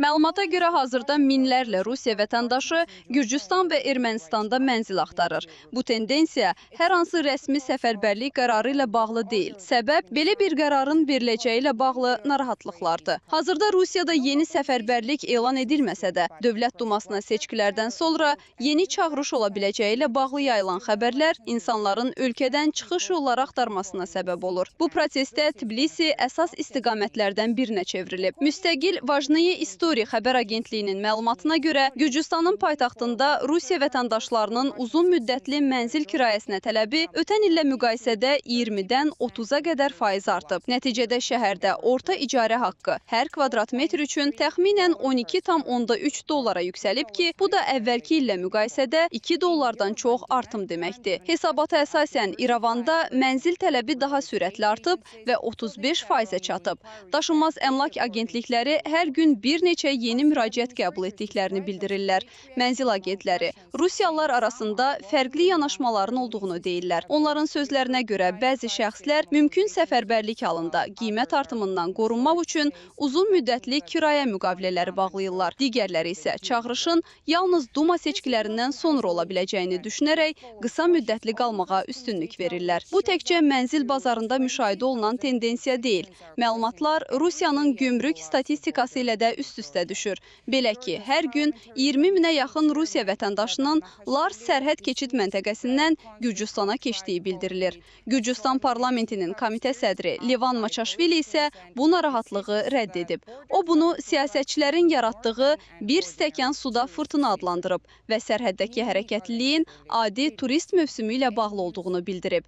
Məlumata görə hazırda minlərlə Rusiya vətəndaşı Gürcüstan və Ermənistanda mənzil axtarır. Bu tendensiya hər hansı rəsmi səfərbərlik qərarı ilə bağlı deyil. Səbəb belə bir qərarın veriləcəyi ilə bağlı narahatlıqlardır. Hazırda Rusiyada yeni səfərbərlik elan edilməsə də, Dövlət Dumasına seçkilərdən sonra yeni çağırış ola biləcəyi ilə bağlı yayılan xəbərlər insanların ölkədən çıxış yolları axtarmasına səbəb olur. Bu prosesdə Tbilisi əsas istiqamətlərdən birinə çevrilib. Müstəqil Vajnıye İstoriya xəbər agentliyinin məlumatına görə Gürcüstanın paytaxtında Rusiya vətəndaşlarının uzun müddətli mənzil kirayəsinə tələbi ötən illə müqayisədə 20-dən 30-a qədər faiz artıb. Nəticədə şəhərdə orta icarə haqqı hər kvadrat metr üçün təxminən 12,3 dollara yüksəlib ki, bu da əvvəlki illə müqayisədə 2 dollardan çox artım deməkdir. Hesabata əsasən İrəvanda mənzil tələbi daha sürətli artıb və 35%-ə çatıb. Daşınmaz əmlak agentlikləri hər gün bir neçə yeni müraciət qəbul etdiklərini bildirirlər. Mənzil agentləri Rusiyalılar arasında fərqli yanaşmaların olduğunu deyirlər. Onların sözlərinə görə bəzi şəxslər mümkün səfərbərlik halında qiymət artımından qorunmaq üçün uzun müddətli kirayə müqavilələri bağlayırlar. Digərləri isə çağırışın yalnız Duma seçkilərindən sonra ola biləcəyini düşünərək qısa müddətli qalmağa üstünlük verirlər. Bu təkcə mənzil bazarında müşahidə olunan tendensiya deyil. Məlumatlar Rusiyanın gümrük statistikası ilə də üst-üstə düşür. Belə ki, hər gün 20 minə yaxın Rusiya vətəndaşının Lars sərhəd keçid məntəqəsindən Gürcüstana keçdiyi bildirilir. Gürcüstan parlamentinin komitə sədri Levan Maçaşvili isə bu narahatlığı rədd edib. O bunu siyasətçilərin yaratdığı bir stəkan suda fırtına adlandırıb və sərhəddəki hərəkətliliyin adi turist mövsümü ilə bağlı olduğunu bildirib.